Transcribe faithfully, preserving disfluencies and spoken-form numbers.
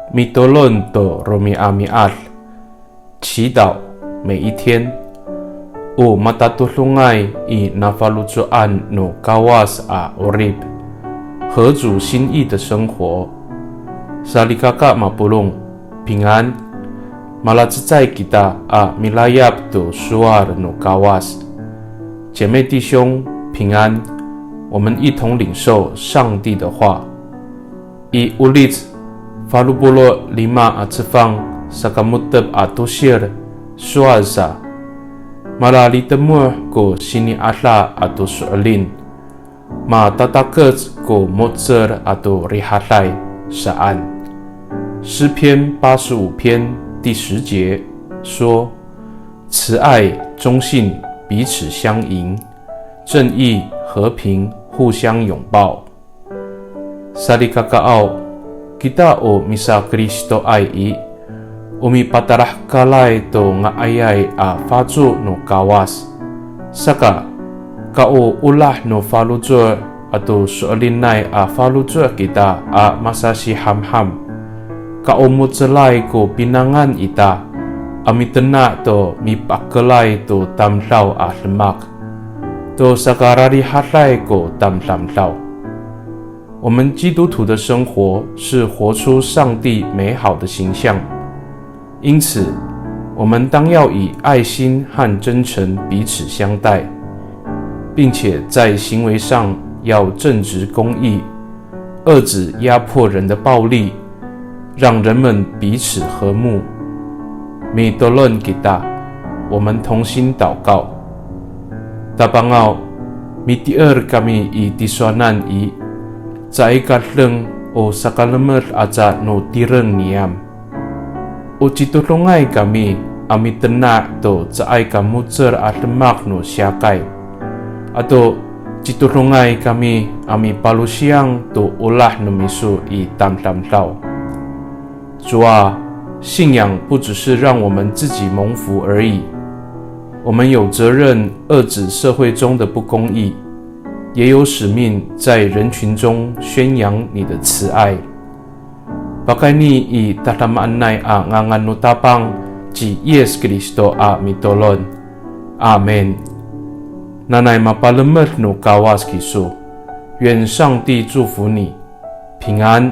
Mitolon to romi'ami'ad, 祈祷每一天。O matatodongay i nafaloco'an no Kawas a 'orip, 合主心意的生活。Salikaka mapolong, 平安。Malacecay kita a milayap to sowal no Kawas. 姐妹弟兄，平安。我们一同领受上帝的话。I Olic falo polo' lima a cefang saka mo^tep a tosil sowal sa, malalitemoh ko sini'ada ato so'elin, matatakec ko mo^cel ato rihaday saan. 诗篇八十五篇第十节说，慈爱、忠信彼此相迎，正义、和平互相拥抱。Salikakaaw, kita o misaKristoay i, o mipatalahekalay to nga'ayay a faco no Kawas. Saka, ka o olah no faloco' ato so'elinay a faloco' kita a masasihamham. Ka o mo^celay ko pinangan ita a mitena' to mipakelay to tamdaw a demak, to sakararihaday ko tamdamdaw. 我们基督徒的生活是活出上帝美好的形象，因此，我们当要以爱心和真诚彼此相待，并且在行为上要正直公义，遏止压迫人的暴力，让人们彼此和睦。Mitolon kita, 我们同心祷告。Tapangaw, mitier kami i tisowanan i, caay ka deng o sakalemed aca no tireng niyam. O citodongay kami a mitena' to caay ka mo^cel a demak no siyakay. Ato citodongay kami a mipalosiyang to olah no miso i tamdamdaw. 主啊，信仰不只是让我们自己蒙福而已，我们有责任遏止社会中的不公义，也有使命在人群中宣扬你的慈爱。Pakayni i tadamaanay a ngangan no Tapang ci Yis Kristo a mitolon. Amin. Nanay mapalemed no Kawas kiso. 愿上帝祝福你，平安。